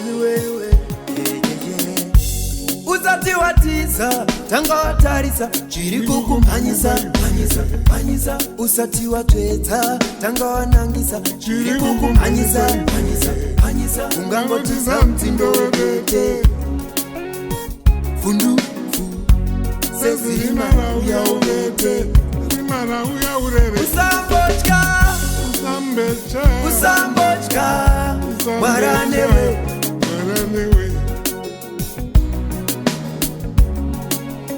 Iwewe, yeah. Usati watiza, tanga watarisa chiri kukumhanyisa mhanyisa mhanyisa. Usati watsvedza, tanga wanangisa chiri kukumhanyisa mhanyisa mhanyisa. Ungangotiza mutsindo webete, fundu fu sezirima rauya uvete. Rima rauya urere. Usambotya. Usambecha. Usambotya, mwaranewe. Mwaranewe.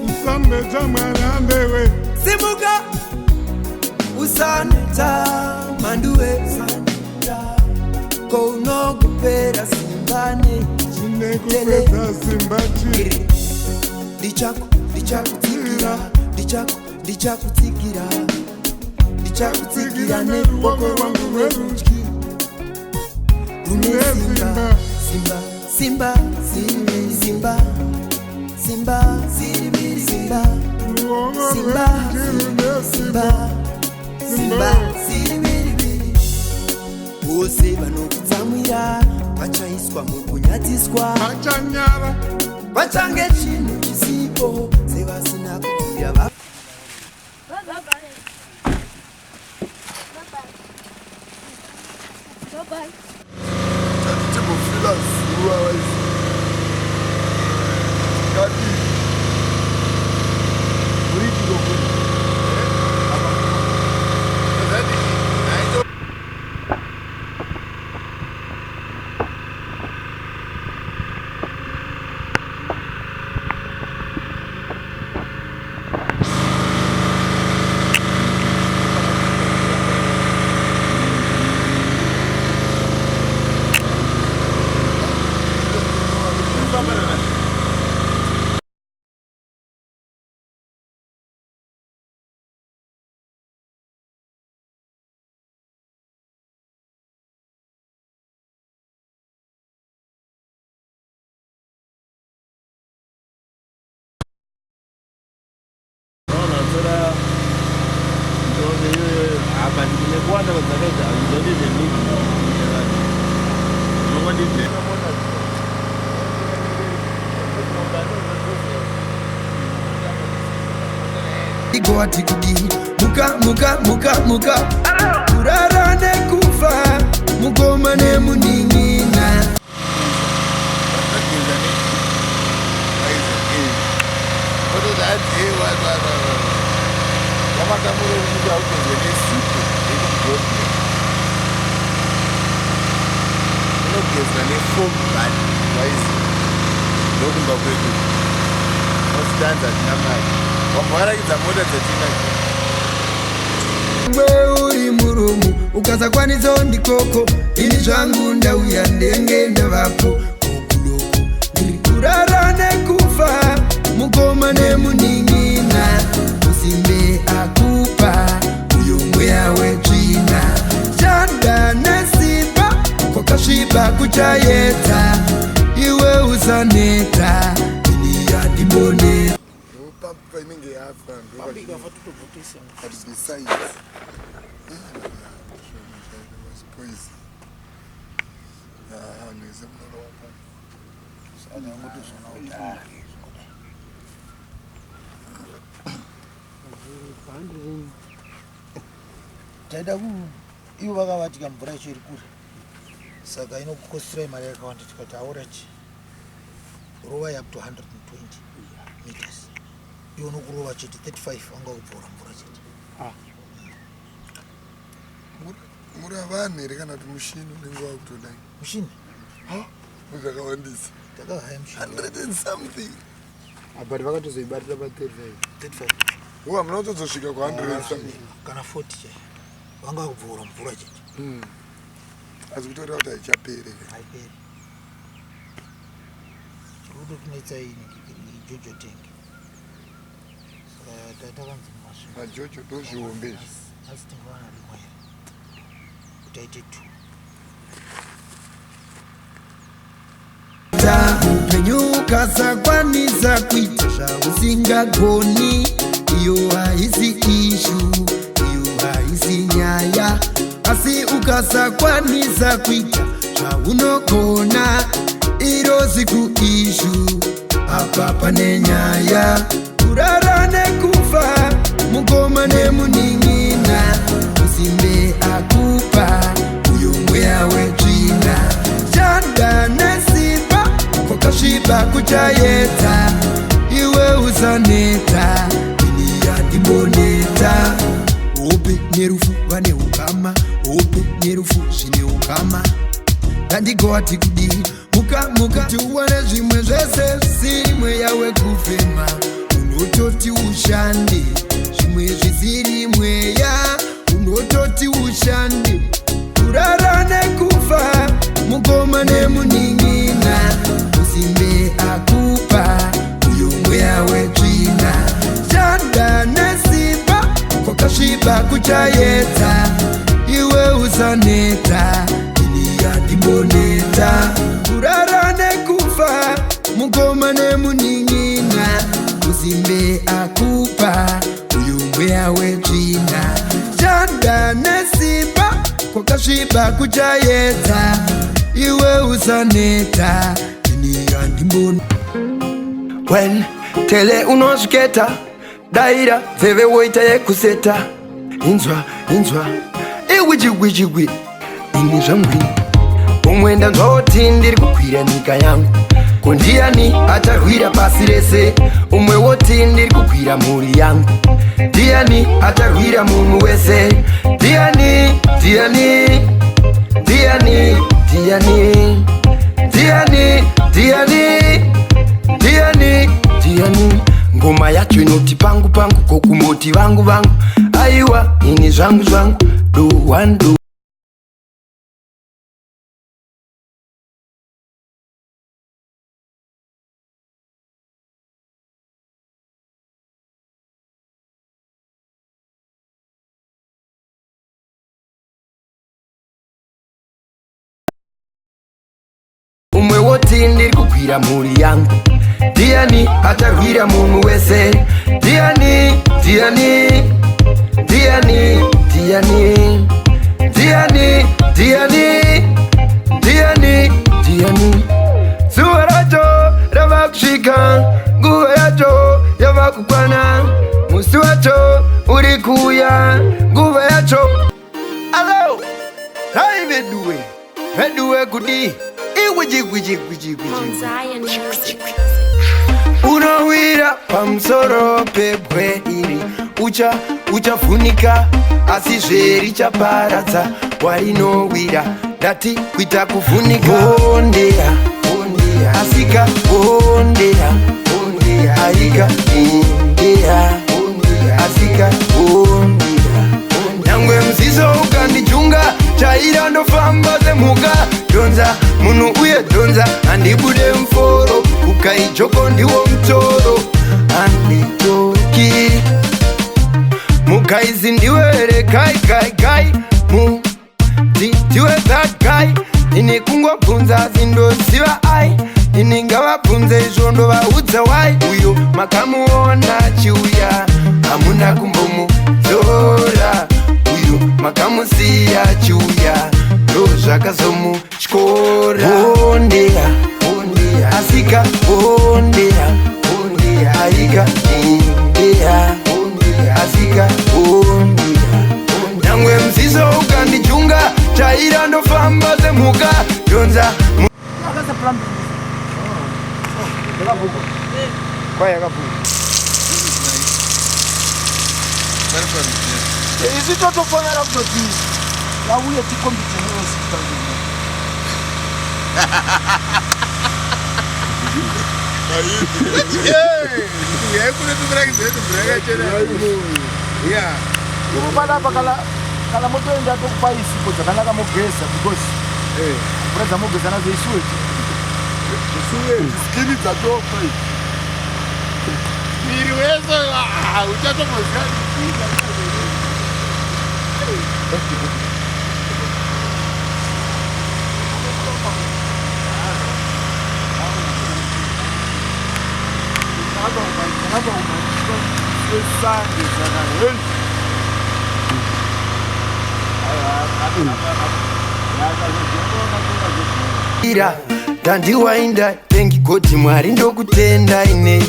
Usambecha mwaranewe. Simuka, usaneta manduwe, usaneta ko unokupera simbane. Chine kupedza simba chi. Ndichaku ndichakutsigira, ndichaku ndichakutsigira, ndichakutsigira neruoko rwangu rwerudyi rune simba, simba, simba, simba, simba, simba, Ruoko simba, rwerudyi rune simba. Simba, simba. Vose vanokutsamwira vachaiswa mukunyadziswa. Vachanyara. Vachange chinhu chisipo, sevasina kubvira va Bye bye. Bye bye. Bye bye. Timbofila zuva vaisi kadii murichiko kuri. Unotora nzombe iyoyo apa nekuwanda kwadzakaita, you don't even need unongondibve. Igowati kudii? Muka, muka, muka, muka. Kurara nekufa, mukoma nemunin'ina. Vakageza neaiza ototi adzi vamakamuri ekuti augezwe nesipo yekuGeorgia, unogezwa nefoam gun waizi. Ndokumba kwedu ositanza, hatina mari, wambovarakidza mota dzatinadzo. Ngwe uri murumu, ukasakwanisa ndikoko. Ini zvangu ndauya, ndenge ndavapo kokuloko. Ndiri kurara nekufa, mukoma nemunin'ina. Usimbe akupa uyo mweya wetsvina. Shanda nesimba, kwakasviba kuchaedza. Iwe usaneta, ini yandibone. Ndopampa inenge yafa. But besides poison nese munorova. Saka ngotozona kuti zvingodai. Taida ku ivo vakavatika mvura yacho iri kure, saka inokukosirai mari yakawanda. Tikati aurachi rovai up to 120 meters, iwo nokurova chete 35 anga kubvura mvura chete. Muri vanhu here kana kuti mushini unenge wakutodai? Mushini. Zvakawandisa. Takahaya mushini. 100 and something. But vakatozoibatira pa35. 35. Wo hamuna kutozosvika ku100 and something? Kana 40 chai vanga kubvura mvura chete. Asi kutoreva kuti haichapere? Haiperi. Chiri kutotinetsa ijojo tank, saka takanzi mumasvingo. Majojo ndozvihombe izvi. Asi tingawana rimwe here kuti aite two? Upenyu ukasakwanisa kuita zvausingagoni, iyo haisi issue, iyo haisi nyaya. Asi ukasakwanisa kuita zvaunogona, Iro zikuishu, apa pane nyaya. Kurara nekufa, mukoma nemunin'ina. Usimbe akupa, uyo mweya wetsvina. Shanda nesimba, kwakasviba kuchayedza. Iwe usaneta, ini yandimboneta. Hope nerufu vane ukama, hope nerufu zvine ukama. Ndandigowati kudii? Muka muka tiwane zvimwe zvese zvisiri mweya wekufema. Unototi ushande zvimwe zvisiri mweya, unototi ushande. Kurara nekufa, mukoma nemunin'ina. Usimbe akupa, uyo mweya wetsvina. Shanda nesimba, kwakasviba kuchayedza. Iwe usaneta, ini yandimboneta. Kurara nekufa, mukoma nemunin'ina. Usimbe akupa, uyo mweya wetsvina. Shanda nesimba, kwakasviba kuchayedza. Iwe usaneta, ini yandimboneta. Well, tele unozviketa, daira dzeve woita yekuseta. Inzwa, inzwa, iwi chigwi chigwi, ini zvangwini. Umwe ndanzwa ndiri kukwira nyika yangu, ko ndiani acharwira pasi rese? Umwe woti ndiri kukwira mhuri yangu, ndiani acharwira munhu wese? Ndiani, ndiani, ndiani, ndiani, ndiani, ndiani, ndiani, ndiani? Ngoma yacho inoti pangu pangu, kokumoti vangu vangu. Aiwa, ini zvangu zvangu, do one do. Umwe woti ndiri kukwira mhuri yangu, ndiani acharwira munhu wese? Ndiani, ndiani, ndiani, ndiani, ndiani, ndiani, ndiani, ndiani? Zuva racho rava kusvika, nguva yacho yava kukwana, musi wacho uri kuuya, nguva yacho. Alo, hai veduwe, veduwe kudii? Iwe chigwi chigwi chigwi Mount chigwi. Zion Music. Unowira pamusoro pebwe iri, ucha uchafunika, asi zverichaparadza warinowira. Ndati kuita kufunika. Ondea, ondea, asika ondea, ondea, aika ondea, ondea, asika ondea. Nyangwe muziso ukandijunga, chaira ndofamba semhuka. Dhonza munhu uye dhonza, handibude muforo. Ukaijoko ndiwo mutoro, handitoki. Mugaizi ndiwere kai kai kai, ndiwe that guy. Ini kungobvunza zindoziva ai, ini ngavabvunze izvo ndovaudza wai. Uyo makamuona chiuya, hamuna kumbomudzora. Uyo makamusiya chiuya, ndo zvakazomutyora. Ondea, ondea, asika ondea, ondea, aika ondea, ondea, asika ondea. Nyangwe muziso ukandijunga, chaira ndofamba semhuka. Dhonza. Akaisa plumbing. Yakavhurwa kwai, yakavhurwa. Isu totofonera kutoti vauye tikombite newe 6000. Yeah. Iri panapa, kana motoenda tokupai sipo dzakanaka mogeza, because mvura dzamogeza nadzo isewage. Skin dzatofa, miri wese uchatombozia. Sande saka hey. Ira ndandiwainda thank God Mwari ndokutenda inei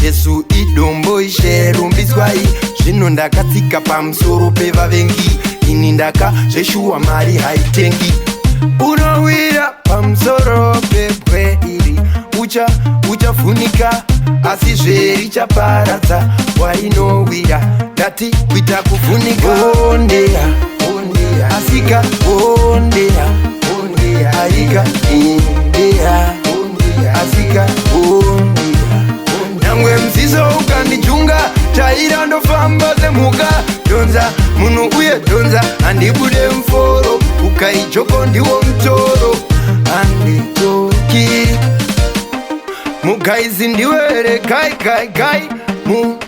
Jesu idombo ishe rumbidzwai zvino ndakatsika pamusoro pevavengi ini ndaka zveshuwa mari haitengi unowira pamusoro pebwe iri ucha uchafunika asi zverichaparadza wainowira ndati kuita kufunika ondea ondea asika ondea ondea aika indea ondea asika ondea nyangwe mziso ukandijunga taira ndofamba semhuka dhonza munhu uye dhonza handibude muforo ukaijoko ndiwo mutoro handitoki mugaizi ndiwe here gai gai gai mu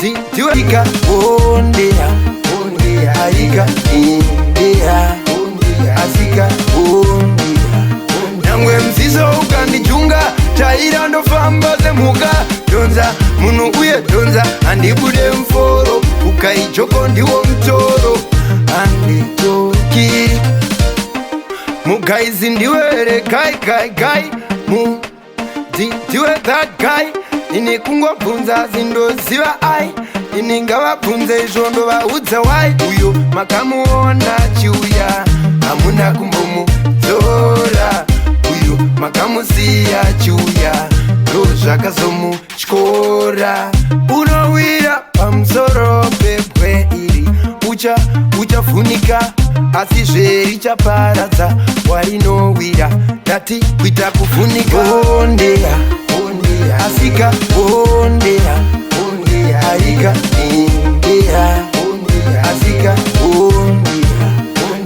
di ndiwe ika ondea ondea aika indea ondea asika ondea nyangwe mziso ukandijunga taira ndofamba semhuka dhonza munhu uye dhonza handibude muforo ukaijoko ndiwo mutoro handitoki mugaizi ndiwe here gai gai gai mu ndiwe that guy ini kungobvunza zindoziva ai ini ngavabvunze izvo ndovaudza wai uyo makamuona chiuya hamuna kumbomudzora uyo makamusiya chiuya ndozvakazomutyora unowira pamusoro pebwe iri ucha uchafunika asi zverichaparadza warinowira ndati kuita kufunika ondea ondea asika ondea ondea aika indea ondea asika ondea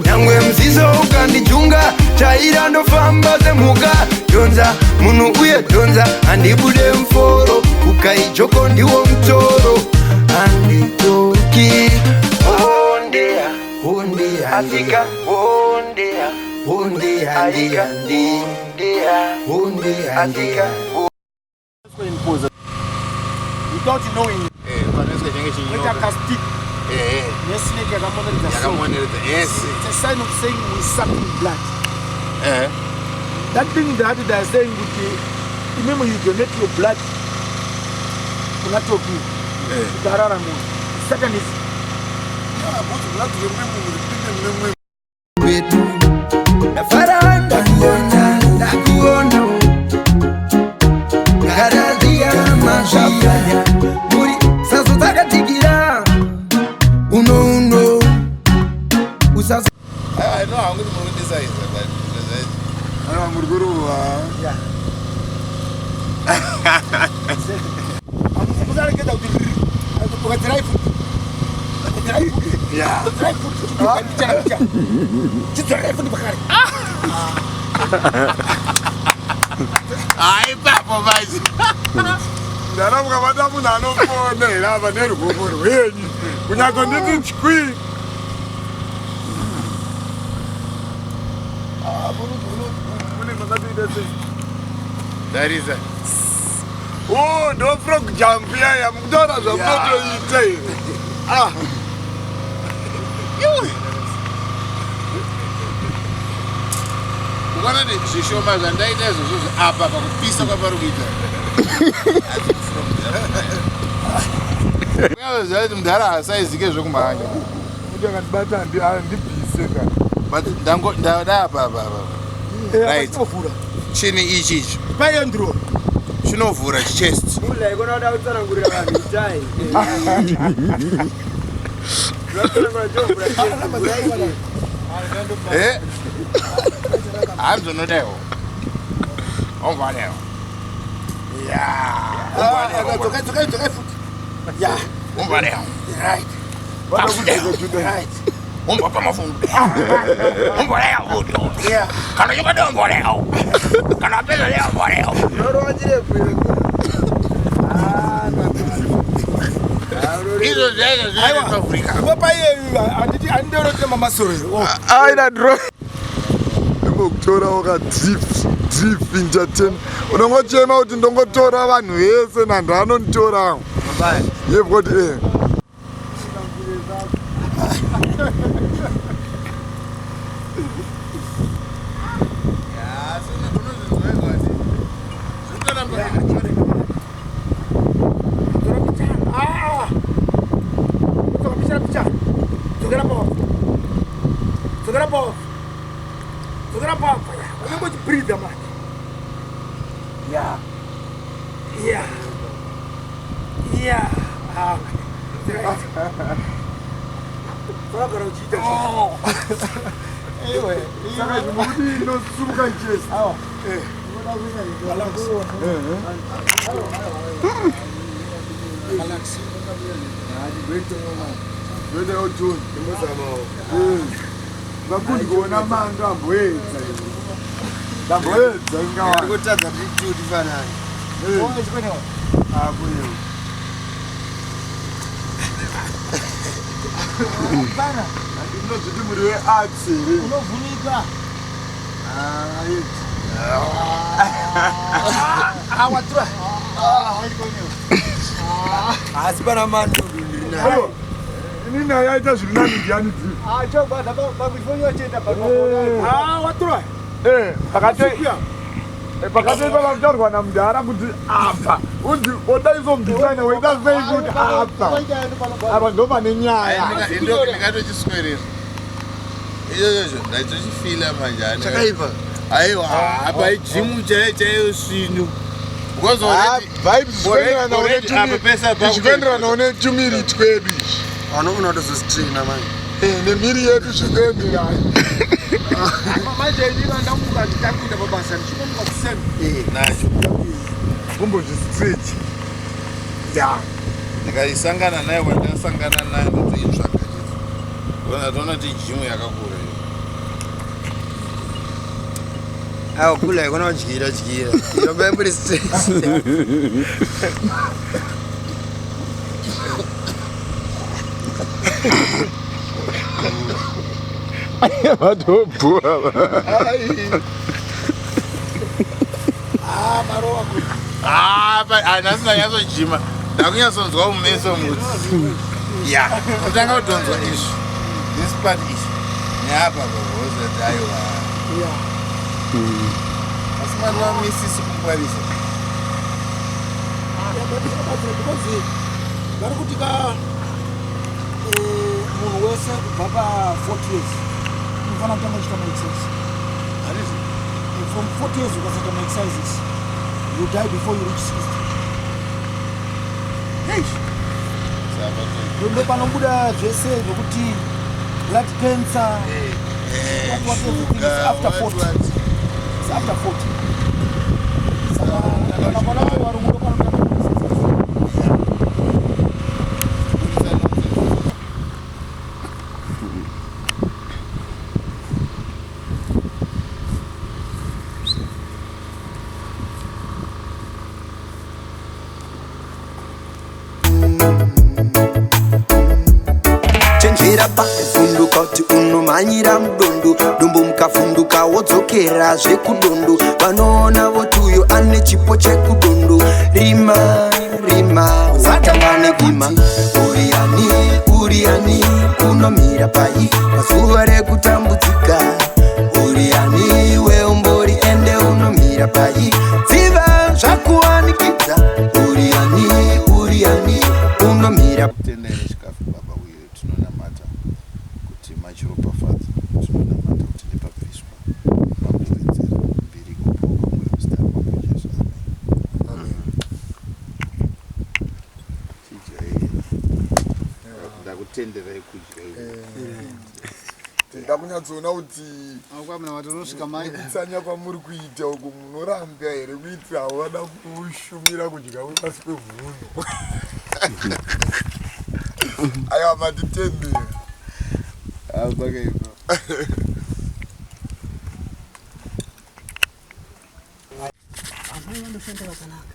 nyangwe mziso ukandijunga taira ndofamba semhuka dhonza munhu uye dhonza handibude muforo ukaijoko ndiwo mutoro handitoki ondea ondea asika ondea ondea aika ndea ondea asika Without knowing panoiswa chinenge kuita chinyoka kastick nesnake yakamoneredza so yakamoneredza yes it's a sign of saying we sucking blood Eh. That thing that they are saying kuti imimi you donate your blood kuna Toki kuti ararame satanism. Kwetu ndafara ndakuona ndakuona ngaradhiya mazvakanya muri sazo dzakatikira uno uno usazo I know hangu kuti muri kundisaiza but Aiwa muri kurova. Musaregedza kuti ukadzirai futi ukadzirai futi ukadzirai futi chichana chidzorerai futi pakare. Hai ipapo manje. Ndara mukabata munhu anofona here apa neruoko rwenyu kunyatsonditi chwi. Mune makatoita sei? Tarisa. O ndo frog jump yaya mukutaura zvamunotoita here? Ah. Ukaona kuti zvishoma zvandaita izvozvozvo apa pakupisa kwapari kuita. Unoziva kuti mudhara haasaizike zvekumhanya. Muti akandibata handibvise ka. But ndango ndada apa apa apa. Right. Chinovhura. Chini ichi ichi Paendro. chinovhura chest. Mula ikona kuda kutsanangurira vanhu itai. Eh? Hanzonodaiwo. Omvanewo. Yeah. Dzokai dzokai dzokai futi. Yeah. Omvanewo. Right. Right. Umva pamafundu. Omvanewo. Yeah. Kana chokada omvanewo. Kana pesa leo omvanewo. Izvo zvaizvo zvinoita Ipo paiye handiti handindeurotema mamasoro here. Oh. Aina dro. Ndimbokutora waka drift drift entertain. Unongochema kuti ndongotora vanhu vese nanhu anonditora. You've got eh. Dzokera papa ya. Unenge uchibreatha manje. Ya. Ya. Ya. Ah. Right. Unogara uchiita. Saka zvinokuti inosumuka chest. Ndoita utuni. Vakundikuona mando amboedza iwe. Ndamboedza ingawa. Ndikutadza kuti two tifanane. Akuyo. Ndinozviti muri wearts here? Unovhunika. Ah, it's. Ah, watura. Asi pana mandudu ndiri nayo. Aiwa. Ini naye aita zviri nani ndiani dzii? Ah, watura. Eh, pakati pakatoipa pakutaurwa namudhara kuti apa unzi odaizomudhisaina woita sei kuti apa apa ndo pane nyaya. Ndikatochiswerera ichochocho ndaitochifila manje. Chakaipa. Aiwa, apa ijimu chaiyo chaiyo svinu. Because Ah, already vibes already- already apa pese apa zvichienderanawo netumiri twedu izvi. Unogona kutozostraina manje. Eh, nemiri yedu zvikuenderana. Manje ini ndamuka nditakuenda pabasa ndichinomuka kuseni. Nacho. Kumbozvistretch ya. Ndikaisangana nayo kwandasangana nayo ndotoitsvaga chete. Ndatoona kuti jimu yakakura iyo. Aiwa kula ikona kudyira dyira. Iramba imbori stress. Vatobhuwa. Ah, nhasi ndanyatsojima, ndakunyatsonzwa mumeso muti ya kutanga kutonzwa izvi, this part izvi neapa pavozati. Aiwa, asi mari vamisisi kungwarisa. Zvinobatsira because vari kuti ka munhu wese kubva pa40 years unofanira kutanga uchiita maexercise. From 40 years ukasaita maexercises, you die before you reach 60. Hey! Ndo panobuda zvese zvekuti blood cancer, what everything is after 40. It's after 40. Saka kana mwana warungu ndo panotanga kuexercise. Chenjera pakuvhunduka kuti unomhanyira mudondo dombo, mukavhunduka wodzokera zvekudondo. Vanoona voti uyo ane chipo chekudondo. Rima rima, usatanga nekuma. Uri ani, uri ani, unomira pai pazuva rekutambudzika? Uri ani weumbori, ende unomira pai? Dziva zvakuwanikidza. Uri ani, uri ani, unomira Tendai nechikafu baba, uye tinonamata kuti machiropafadza. Tinonamata kuti nepabviswa pakuwedzera mbiri kupuwa kwamuri muzita ramambo Jesu, amen. Chidyai, ndakutenderai kudya iwe. Tenda kunyatsoona kuti Akwamuna watonosvika mai. Kutsanya kwamuri kuita uku munorambya here kuitira avo vada kushumira kudya kwepasi pevhuno? Aiwa, matitendera. Pakaipa. Amai vanoshanda vakanaka.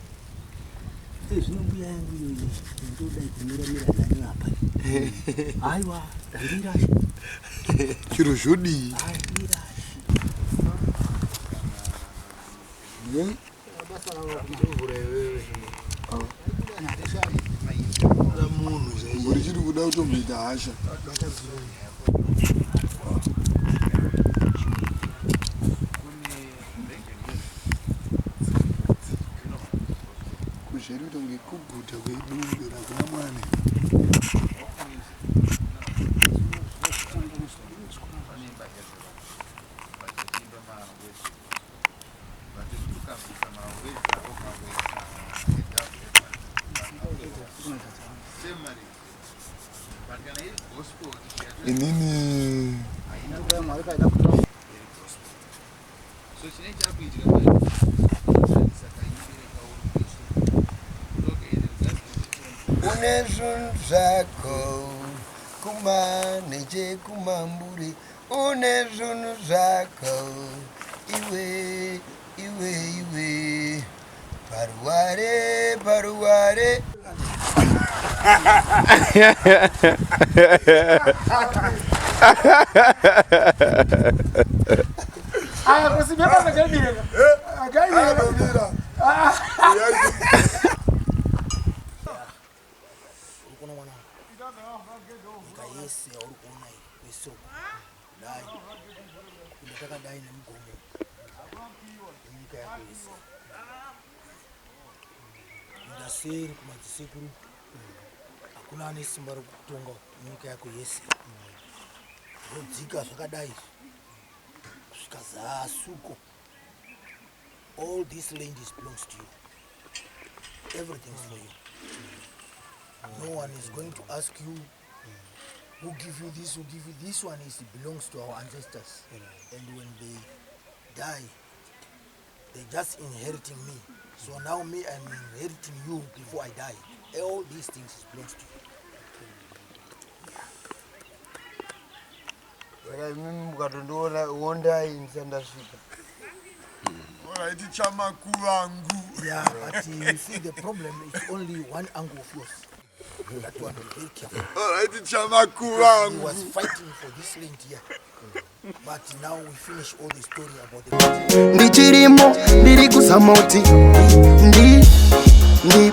Zvino mbuya yangu iyoyi ndodai kumiramira nayo apa. Aiwa, handirashi. Chiro zvodii? Handirashi. Mburi chiri kuda kutomboita hasha. Kuzveri kuita kunge kuguta kwedumbe rakuna mwana. Inini So chinenge chakuitika manje kaimbire kauri kuisa une zvinhu zvako kumaneche kumambure une zvinhu zvako iwe iwe iwe paruware paruware. Aya, kusimba akajaibireka. Akaibireka. Urikuona mwana, nyika yese yauri kuona iyi kwese uku dai kupinda takadai nemugomo yenyika yako yese kupinda seri kumadzisekuru hakuna ane simba rekutonga nyika yako yese zvodzika zvakadai kusvika zasuko. All this land is belongs to you. Everything is for you. No one is going to ask you who give you this, who give you this. One is belongs to our ancestors, and when they die, they just inheriting me. So now me, I'm inheriting you before I die. All these things belongs to you. Saka imimi mukatondiona wondai ndisati ndasvika. Alright, chamakuvangu. Yeah, but you see, the problem is only one angle of yours. That one, be very careful. Alright, He chamakuvangu. was fighting for this land here, but now we finish all the story about the Ndichirimo, ndiri kuzama kuti ndi ndi